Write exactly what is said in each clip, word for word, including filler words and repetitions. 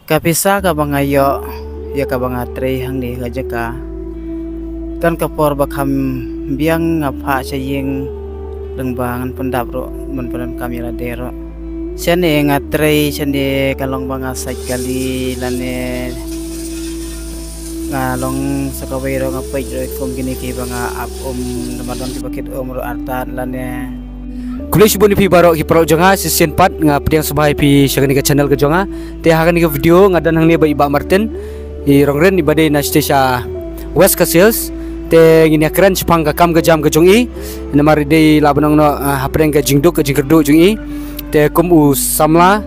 Ka pisa kaba nga ïoh ïa kaba nga trei hangne ha jaka, don ka por ba kham biang nga phah sha ïing, lyngba ngan pyndap ruh ban pyndonkam ïa lade ruh. Shane nga trei shane ka long ba nga sait kali lane nga long sa kawei ruh nga peit ruh kum kine kiba nga ap um, namar don kiba kit um ruh artat lane. Khublei shibun ïa phi baroh ki paralok jong nga, shisien pat nga pdiang sngewbha ïa phi sha kane ka channel ka jong nga. Te ha kane ka video nga don hangne bad i Bah Martin, i rong rin iba dei na shatei sha West Khasi Hills. Te ngin ïa kren shaphang ka kam ka jam ka jong i. Namar i dei lah ban ong noh, ah, hapdeng ka jingduk ka jingkyrduh jong i. Te kum u samla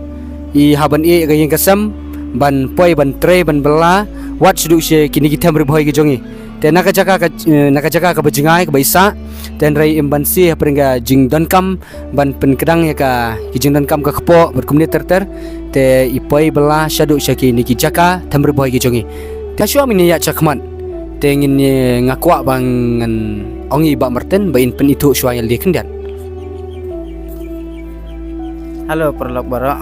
i hap ban ïeh ka ïing ka sem, ban poi ban trei ban bylla wat shaduh sha kine ki them ri bhoi ki jong i. Te na ka jaka ka, eh, na ka jaka kaba jngai kaba i sah, te hynrei im ban siew hapdeng ka jingdonkam ban pynkdang ïa ka, ki jingdonkam ka kpoh bad kumne ter ter. Te i poi bylla shaduh sha kine ki jaka them ri bhoi ki jong i. Te shuwa ngin ïaid shakhmat, te ngin, eh, nga kwah ba ngan ong ïa i Bah Martin ba in pynithuh shuwa ïa lade khyndiat. Hello paralok baroh.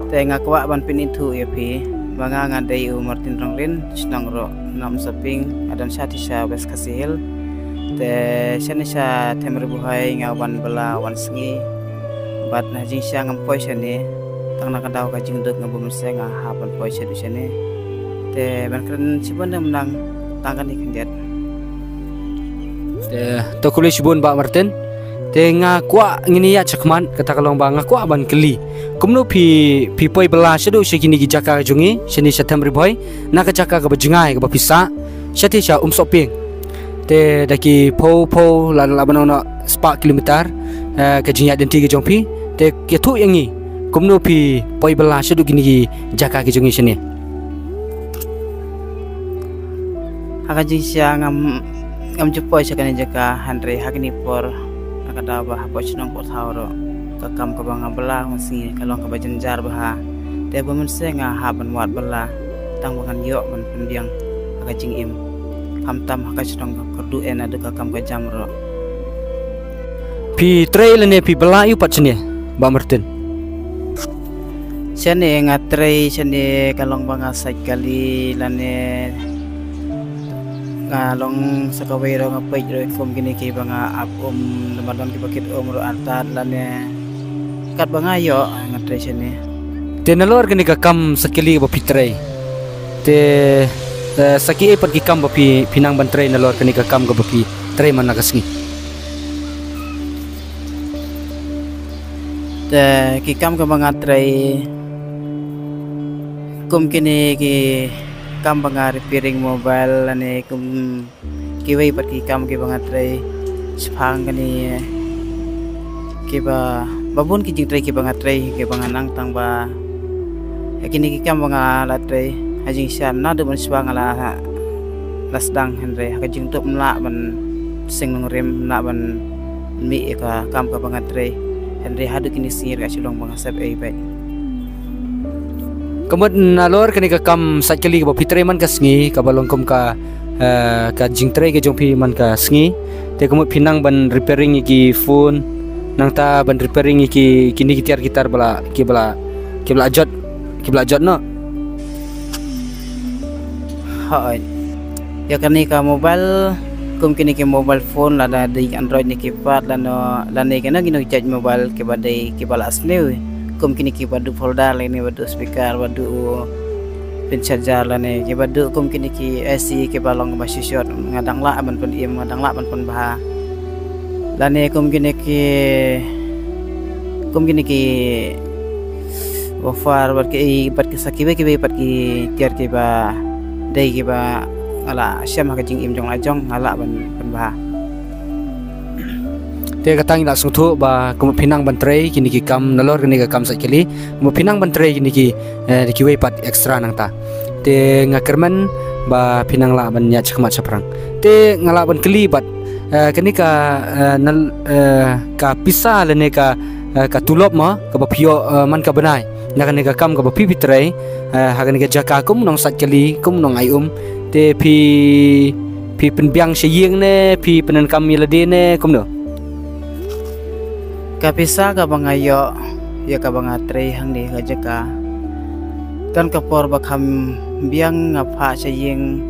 Te nga kwah ban pynithuh ïa phi ba nga, nga dei u Martin Rongrin, shnong ruh na Umsohping, nga don shatei sha West Khasi Hills. Te shane sha them ri bhoi nga wan bylla wan sngi. Bad na jingshisha ngam poi shane, tang na ka daw ka jingduk nga bun mynsiem nga hap ban poi shaduh shane. Te ban kren shibun ym nang, tang kane khyndiat. Te to khublei shibun Bah Martin. Te nga kwah ngin ïaid shakhmat, kata ka long ba nga kwah ban kylli. Kumno phi, phi poi bylla shaduh sha kine ki jaka jong i, shane sha them ri bhoi, na ka jaka kaba jngai kaba phi sah, shatei sha Umsohping. Te da ki phew phew lane lah ban ong noh spah kilometer, eh, ka jingïaid lynti ka jong phi. Te ïathuh ïa ngi kumno phi poi bylla shaduh kine ki jaka ki jong i shane. Ha ka jingshisha ngam, ngam ju poi sha kane jaka, hynrei ha kine por na ka daw ba hapoh shnong poh thaw ruh ka kam kaba nga bylla wan sngi ka long kaba jynjar bha. Te bun mynsiem nga hap ban wad bylla tang ba ngan ïoh ban pynbiang ha ka jingim, khamtam ha ka shnong ka kyrduh eh naduh ka kam ka jam ruh. Phi trei lane phi bylla aiu pat shane Bah Martin? Shane nga trei shane ka long ba nga sait kali lane nga long sa kawei ruh nga peit ruh kum kine kiba nga ap um, namar don kiba kit um ruh artat lane katba nga ïoh nga trei shane. Te nalor kane ka kam sait kali kaba phi trei, te, eh, sa kiei pat ki kam ba phi, phi nang ban trei nalor kane ka kam kaba phi trei man la ka sngi? Te ki kam kaba nga trei kum kine ki kam ba nga repairing mobile lane kum kiwei pat ki kam kiba nga trei shaphang kane, kiba, ba bun ki jingtrei kiba nga trei kiba nga nang tang ba, ha kine ki kam ba nga la trei ha jingshisha naduh ban shuwa nga la, la sdang, hynrei ha ka jingtup ym lah ban seng nongrim, ym lah ban mih ïa ka kam kaba nga trei, hynrei haduh kine sngi ruh ka shu long ba nga sep ei beit. Ka mut nalor kane ka kam sait kali kaba phi trei man ka sngi kaba long kum ka, eh, ka jingtrei ka jong phi man ka sngi, te ka mut phi nang ban repairing ïa ki phone, nangta ban repairing ïa ki, kine ki tiar ki tar ba la, kiba la, kiba la jot, kiba la jot noh. Hooid. Ïa kane ka mobile, kum kine ki mobile phone lada dei Android ne keypad lane, lane kine kine ki jait mobile kiba dei kiba la sniew, kum kine kiba duh folder lane ba duh speaker ba duh pin charger lane kiba duh kum kine ki A C kiba long ba shisha nga dang lah ban pynim, nga dang lah ban pynbha. Lane kum kine ki, kum kine ki woofer bad ki, bad ki sa kiwei kiwei pat ki tiar kiba dei kiba nga la shem ha ka jingim jong la jong nga lah ban pynbha. Te kata ngi la sngewthuh ba kumba phi nang ban trei kine ki kam nalor kane ka kam sait kali, kumba phi nang ban trei kine ki, eh, kiwei pat extra nangta. Te nga kyrmen ba phi nang lah ban ïaid shakhmat shaphrang. Te nga lah ban kylli bad, eh, kane ka, eh, nal-, eh, ka pisa lane ka, eh, ka tulop mo kaba phi ïoh, eh, man ka bnai na kane ka kam kaba phi phi trei, eh, ha kane ka jaka kum nong sait kali, kum nong ai um, te phi, phi pynbiang sha ïing ne phi pyndonkam ïa lade ne kumno? Ka pisa kaba nga ïoh ïa kaba nga trei hangne ha jaka, Don ka por ba kham biang nga phah sha ïing,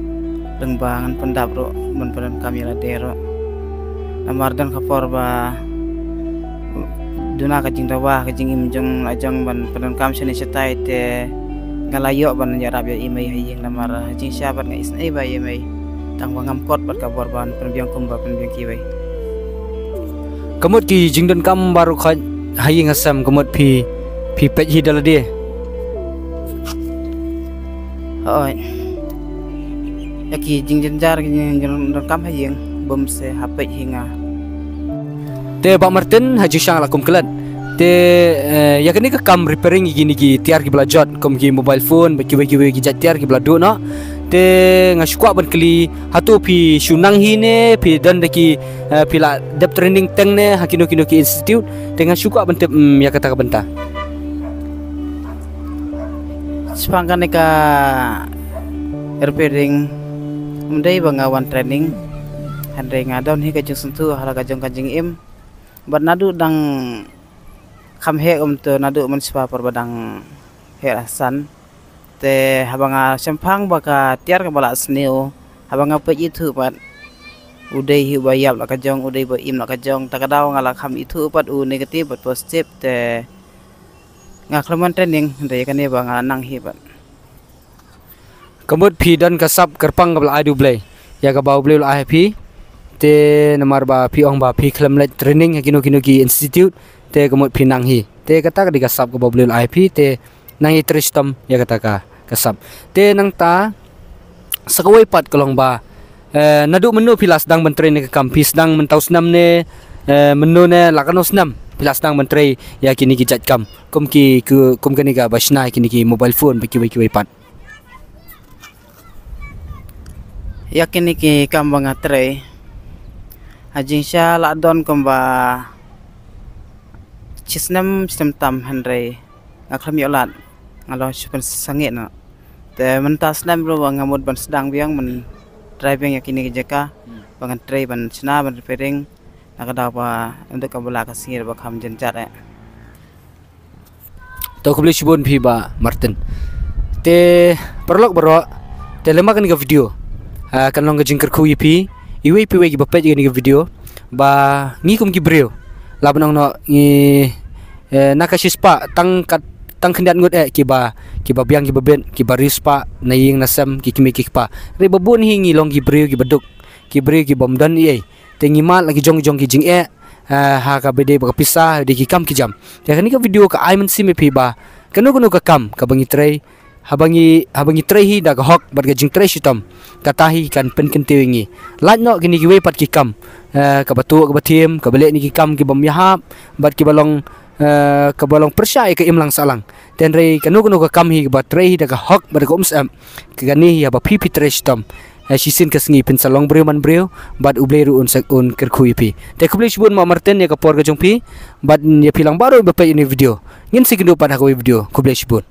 lyngba ngan pyndap ruh ban pyndonkam ïa lade ruh. Namar don ka por ba duna ka jingdawa ka jingim jong la jong ban pyndonkam shane shatai te nga la ïoh ban ïarap ïa i mei ha ïing, namar ha jingshisha pat nga isynei bha ïa i mei, tang ba ngam kot bad ka bor ban pynbiang kumba pynbiang kiwei. Ka mut ki jingdonkam baroh khoit ha ïing ha sem, ka mut phi, phi peit hi da lade? Hooid. Ïa ki jingjynjar ki jingdonkam ha ïing, bym se ha peit hi nga. Te Bah Martin, ha jingshisha la kum klet. Te, eh, ïa kane ka kam repairing ïa kine ki tiar kiba la jot, kum ki mobile phone bad kiwei kiwei ki jait tiar kiba la duh noh. Te nga shu kwah ban kylli, hato phi shu nang hi ne phi don da ki, eh, phi la dep training teng ne ha kino kino ki institute? Te nga shu kwah ban tip, mm, ïa kata ka bynta. Shaphang kane ka repairing, ym dei ba nga wan training, hynrei nga don hi ka jingsngewthuh ha la ka jong ka jingim. Bad naduh dang kham heh kumto, naduh mynshwa por ba dang heh la san. Te haba nga shemphang ba ka tiar kaba la sniew, haba nga peit ithuh pat, u dei hi uba ïap la ka jong, u dei ba im la ka jong, ta ka daw nga la kham ithuh pat u negative bad positive, te nga khlem wan training, hynrei kane ba nga la nang hi pat. Ka mut phi don ka sap kyrpang kaba la ai da U Blei, ïa kaba U Blei u la ai ha phi. Te namar ba phi ong ba phi khlem leit training ha kino kino ki institute, te ka mut phi nang hi. Te kata ka dei ka sap kaba U Blei u la ai ha phi, te nang ïatrei shitom ïa kata ka, ka sap. Te nangta sa kawei pat ka long ba, eh, naduh mynno phi la sdang ban trei ne ka kam, phi sdang mynta u snem ne, eh, mynno ne la katno snem phi la sdang ban trei ïa kine ki jait kam, kum ki, ki, kum kane kaba shna ïa kine ki mobile phone bad kiwei kiwei pat? Ïa kine ki kam ba nga trei, ha jingshisha la don kumba shi snem, shi snem tam, hynrei nga khlem ïoh lad, nga long shu pynsangeh noh. Te mynta snem ruh ba nga mut ban sdang biang, ban trei biang ïa kine ki jaka, ba ngan trei ban shna, ban repairing, na ka daw ba ynda ka bala ka sngi ba kham jynjar eh. To khublei shibun phi Bah Martin. Te paralok baroh, te lem bad kane ka video, ah, kan long ka jingkyrkhu ïa phi, iwei pa iwei kiba peit ïa kane ka video, ba ngi kum ki briew, lah ban ong noh ngi, eh, na ka shispah tang kat, tang khyndiat ngut eh kiba, kiba biang kiba bit, kiba riewspah na ïing na sem, ki kmie ki kpa. Hynrei ba bun hi ngi long ki briew kiba duk, ki briew ki bym don ei ei. Te ngi mad la ki jong jong ki jingeh, eh, ha kaba dei bad ka pisa, dei ki kam ki jam. Te kane ka video ka ai mynsiem ïa phi ba kano kano ka kam kaba ngi trei, haba ngi, haba ngi trei hi da ka hok bad ka jingtrei shitom, kata hi kan pynkyntiew ïa ngi. Lait noh kine kiwei pat ki kam, eh, kaba tuh kaba thiem, kaba leh ne ki kam ki bym ïahap, bad kiba long, eh, kaba long pyrshah ïa ka imlang sahlang. Te hynrei kano kano ka kam hi kaba trei hi da ka hok bad ka umsyep, kane hi haba phi phi trei shitom, eh, shisien ka sngi phin sa long briew man briew, bad U Blei ruh un sa, un kyrkhu ïa phi. Te khublei shibun Bah Martin ïa ka por ka jong phi, bad ïa phi lang baroh ba peit ïa kane ka video. Ngin sa ïakynduh pat ha kawei ka video. Khublei shibun.